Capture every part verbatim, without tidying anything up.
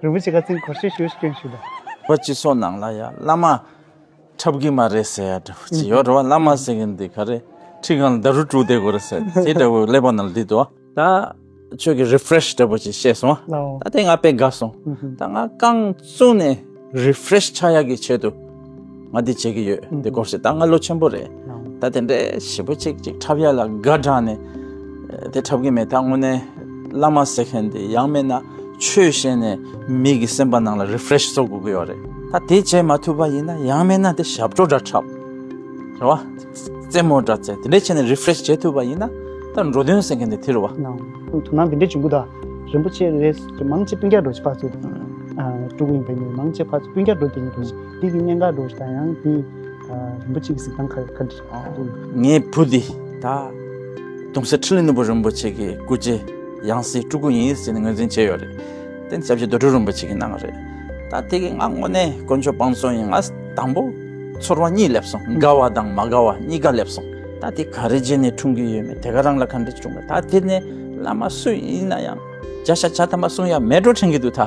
རིན་པོ་ཆེ་ཁ་སང་གོ་ཤེས་ཞུ་སྐྱོན་ཞུ་ད། བ་སྤྱི་ཚོགས་ནང་ལ་ཡ་བླ་མ་འཁྲབ་གི་མ་རེད་ཟེར་ཡ་འདྲ་པོ་ཅིག་ཡོད་རེད་བ། བླ་མ་ཟེར་མཁན་འདི་ག་རེ་ཁྲི་སྒང་ལ་ད་རུ་དཀྲུག་བསྡད་དགོས་རེད་ཟེར་དེ་འདྲ་པོ་ཀླད་པ་ནང་ལ་འདི་འདུག་བ། ད་ཁྱོད་ཀྱི་refresh་འདྲ་པོ་ཅིག་བཤད་སོང་བ། ད་དེ་ང་དཔེ་དགའ་སོང་། ད་ང་རྐང་བཙུགས་ནས་refresh་ཆགས་ཡག་གི་ཆེད་དུ་ང་འདི་བྱེད་ཀྱི་ཡོད། འདི་སྐོར་ཞིག་ད་ང་ལོ་ཆེན་པོ་རེད། ད་དེ་འདྲའི་ཞེ་པོ་ཅིག་ཅིག་འཁྲབ་ཡ་ལ་དགའ་དྲགས་ནས་དེ་འཁྲབ་གི་མེད། ད་དངོས་གནས་བླ་མ་ཟེར་མཁན་དེ་ཡང་མིན་ན་ཆོས་བཤད་ནས་མི་གི་སེམས་པ་ནང་ལ་refresh་བཟོ་དགོས་ཀྱི་ཡོད་རེད། ད་དེ་བྱེད་མ་ཐུབ་པ་ཡིན་ན་ཡང་མིན་ན་དེ་ཞབས་བྲོ་འདྲ་འཁྲབ། རེད་བ། རྩེད་མོ་འདྲ་རྩེ་དེ་འདྲས་བྱས་ནས་refresh་བྱེད་ཐུབ་པ་ཡིན་ན་ད་འགྲོ་དོན་ཟེར་མཁན་དེ་དེ་རེད་བ། དོ་སྣང་འདི་འདྲས་བྱུང་གི་འདུག་རིན་པོ་ཆེ་རེད་མང་ཆེ་སྤུན་ཀྱག་འགྲོ་ཆེ་ཕར་ཚུར་སྤྲུལ་སྐུ་ཡིན་པ་ཡིན་མང་ཆེ་ཕར་ཚུར་སྤུན་ཀྱག་འགྲོ་དེ་ཡིན་དུས་འདི་གི་གནད་འགག་འགྲོ་ཞིག་དང་ཡང་འདི་རིན་པོ་ཆེ་གི་གཟིགས་སྟངས་ག་ག་འདྲ་འདུག་ངའི་བུ་འདི་ད་གདུང་སྲས་འཕྲིན་ལས་ནོར་བུ་རིན་པོ་ཆེ་གི་སྐུ་རྗེས་ཡང་སྲིད་སྤྲུལ་སྐུ་ཡིན་ཟེར་ནས་ངོས་འཛིན་བྱས་ཡོད་རེད། དེ་ནས་སྐྱབས་རྗེ་རྡོ་གྲུབ་རིན་པོ་ཆེ་གིས་གནང་བ་རེད། ད་དེ་གི་ང་དངོས་གནས་དཀོན་མཆོག་དཔང་བཙོང་ཡིན། ང་དང་པོ་ཚོར་བ་གཉིས་སླེབས་སོང་། དགའ་བ་དང་མ་དགའ་བ་གཉིས་ཀ་སླེབས་སོང་། ད་དེ་ག་རེ་བྱས་ནས་འཁྲུངས་ཀྱི་ཡོད་མེད་དེ་ག་རང་ལ་ག་འདྲ་བྱུང་བ། ད་དེ་ནས་བླ་མ་སུ་ཡིན་ན་ཡང་བརྒྱ་ཆ་བརྒྱ་ཐམ་པ་གསུང་ཡ་མེད་འགྲོ་དྲན་གྱི་འདུག་ད་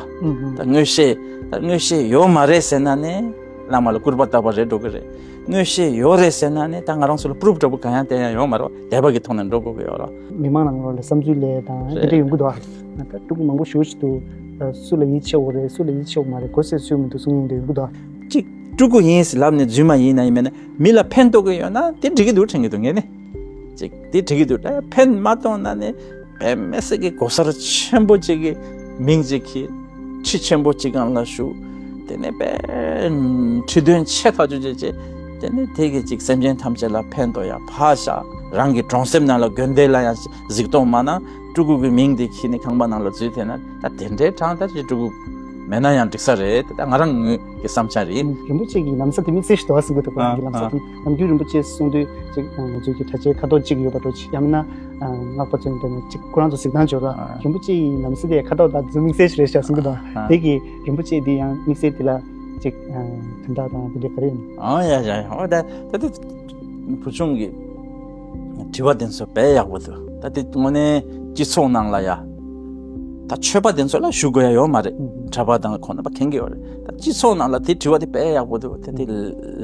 ད་མངོན་ཤེས་ད་མངོན་ཤེས་ཡོད་མ་རེད་ཟེར་ན་ནས་བླ་མ་ལ་སྐུར་པ་བཏབ་པ་རེད་འགྲོ་གི་རེད། མངོན་ཤེས་ཡོད་རེད་ཟེར་ན་ནས་ད་ང་རང་ཚོ་ལ་proof་འདྲ་པོ་གང་ཡང་བསྟན་ཡ་ཡོད་མ་རེད་བ། དད་པ་གི་ཐོག་ནས་འགྲོ་དགོས་ཀྱི་ཡོད་རེད། མི་མང་ནང་ལོགས་ལ་བསམ་ཚུལ་ལས་དང་དེ་འདྲ་ཡོང་གི་འདུག་ཨ། ད་སྤྲུལ་སྐུ་མང་པོ་ཞེ་པོ་ཅིག་འདུག་སུ་ལ་ཡིད་ཆེས་འོ་རེད་སུ་ལ་ཡིད་ཆེས་འོ་མ་རེད་གོ་སྲས་སུས་མི་འདུག་གསུང་ཡིན་འདུག་ཡོང་གི་འདུག་ཨ། གཅིག་སྤྲུལ་སྐུ་ཡིན་ཟེར་ལབ་ནས་རྫུན་མ་ཡིན་ན་ཡིན་མིན་ན་མི་ལ་ཕན་ཐོགས་ཀྱི་ཡོད་ན་དེ་འགྲིག་གི་འདུག་དྲན་གྱི་འདུག་ངས་ནི། གཅིག་དེ་འགྲིག་གི་འདུག་ད་ཕན་མ་ཐོགས་ན་ནི་དཔེ་མི་སྲིད་ཀྱི་གོ་སར་ཆེན་པོ་གཅིག་གི་མིང་གཅིག་གིས་ཁྲི་ཆེན་པོ་གཅིག་སྒང་ལ་བཞུགས། དེ་ནས་དཔེ་ཁྲི་འདོན་ཆེ་ཐག་ཆོད་བྱས་བྱས། དེ་ནས་དེ་གིས་གཅིག་སེམས་ཅན་ཐམས་ཅད་ལ་ཕན་ཐོགས་ཡ་ཕར་བཞག་རང་གི་གྲོང་གསེབ་ནང་ལ་དགོན་སྡེ་ལ་ཡང་གཟིགས་རྟོག་མ་གནང་། སྤྲུལ་སྐུ་གི་མིང་དེ་ཁྱེར་ནས་ཁང་པ་ནང་ལ་འཛུལ་ཐེ་ན་ད་དེ་འདྲའི་གྲངས་ད་ཅིག་སྤྲུལ་སྐུ་མེད་ན་ཡང་འགྲིག་ས་རེད། ད་ང་རང་ངོས་ཀྱི་བསམ་འཆར་རེད། རིན་པོ་ཆེ་གི་ལམ་སྲོལ་དེ་དམིགས་བསལ་ཞིག་འདུག་ཟེར་གྱི་འདུག་ཨ་ཁོ་རང་གི་ལམ་སྲོལ་ཨ་དེ་ནམ་རྒྱུན་རིན་པོ་ཆེ་གསུང་དུས་ཅིག་ང་ཚོའི་གི་གྲྭ་ཆས་ཁ་དོག་གཅིག་ཡོད་པ་འདྲ་ཅིག་ཡང་མིན་ན་སྔགས་པ་ཚོ་ཡིན་པ་ནས་ཅིག་ཁོ་རང་ཚོ་གཟིགས་སྟངས་བྱོས་ར། ཨ་རིན་པོ་ཆེ་ཡི་ལམ་སྲོལ་དེ་ཁ་དོག་དང་དེ་ཚོ་དམིགས་བསལ་ཞིག་རེད་ཤག་གསུང་གི་འདུག་ཨ་དེ་གི་རིན་པོ་ཆེ་དེ་ཡང་དམིགས་བསལ་དེ་ལ་ཅིག་དོན་དག་དང་དེ་འདྲ་ག་རེ་ཡིན། ཨ་ཡ་ཡ་ཡ་ཨོ་ད་ད་དེ་བུ་ཆུང་གི་དྲི་བ་དེ་ཚོ་དཔེ་ཡག་པོ་འདུག་ད་དེ་དངོས་གནས་སྤྱི་ཚོགས་ནང་ལ་ཡ་ད་ཆོས་པ་དེ་ཚོ་ལ་ཞུ་དགོས་ཡ་ཡོད་མ་རེད། གྲྭ་པ་དང་ཁོང་རྣམ་པ་མཁྱེན་གྱི་ཡོད་རེད། ད་སྤྱི་ཚོགས་ནང་ལ་དེ་དྲི་བ་དེ་དཔེ་ཡག་པོ་འདུག་དེ་དེ་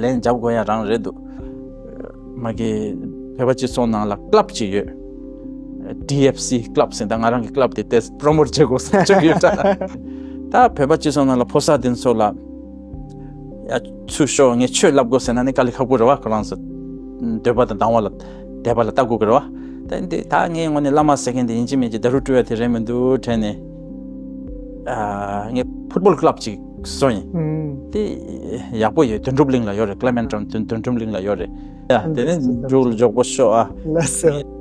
ལན་འཇབ་དགོས་ཡ་རང་རེད་འདུག་མ་གི་བོད་པ་སྤྱི་ཚོགས་ནང་ལ་ཀླབ་ཅིག་ཡོད། ཌི་ཨེཕ་སི་ཀླབ་ཟེར་ད་ང་རང་གི་ཀླབ་དེ་ཏེས་པྲོ་མོཊ་བྱེད་དགོས་ཟེར་བཅོས་ཡོད་ད། ད་བོད་པ་སྤྱི་ཚོགས་ནང་ལ་ཕོ་གསར་དེ་ཚོ་ལ་ཡ་ཚུར་ཤོག་ངས་ཆོས་བསླབ་དགོས་ཟེར་ན་ནི་དཀའ་ལས་ཁག་པོ་རེད་བ། ཁོ་རང་ཚོ་འདོད་པ་དང་སྡང་བ་ལ་དད་པ་ལ་ལྟ་དགོས་ཀྱི་རེད་བ། ད་འདི་ད་ངས་དངོས་གནས་བླ་མ་ཟེར་མཁན་དེ་ཡིན་གཅིག་མིན་གཅིག་ད་རུ་སྤྲུལ་བ་དེ་རེད་མི་འདུག་དྲན་ནས་ཨ་ངས་ཕུཊ་བོལ་ཀླབ་ཅིག་བཟོ་ཡིན། ཨུམ། དེ་ཡག་པོ་ཡོད། དོན་གྲུབ་གླིང་ལ་ཡོད་རེད། ཀླེ་མེན་ཊོན་དོན་དོན་གྲུབ་གླིང་ལ་ཡོད་རེད། ཡ་དེ་ནས་འབྲུག་ལ་མགྱོགས་པོ་ཤོག་ཨ། ལགས་སོ།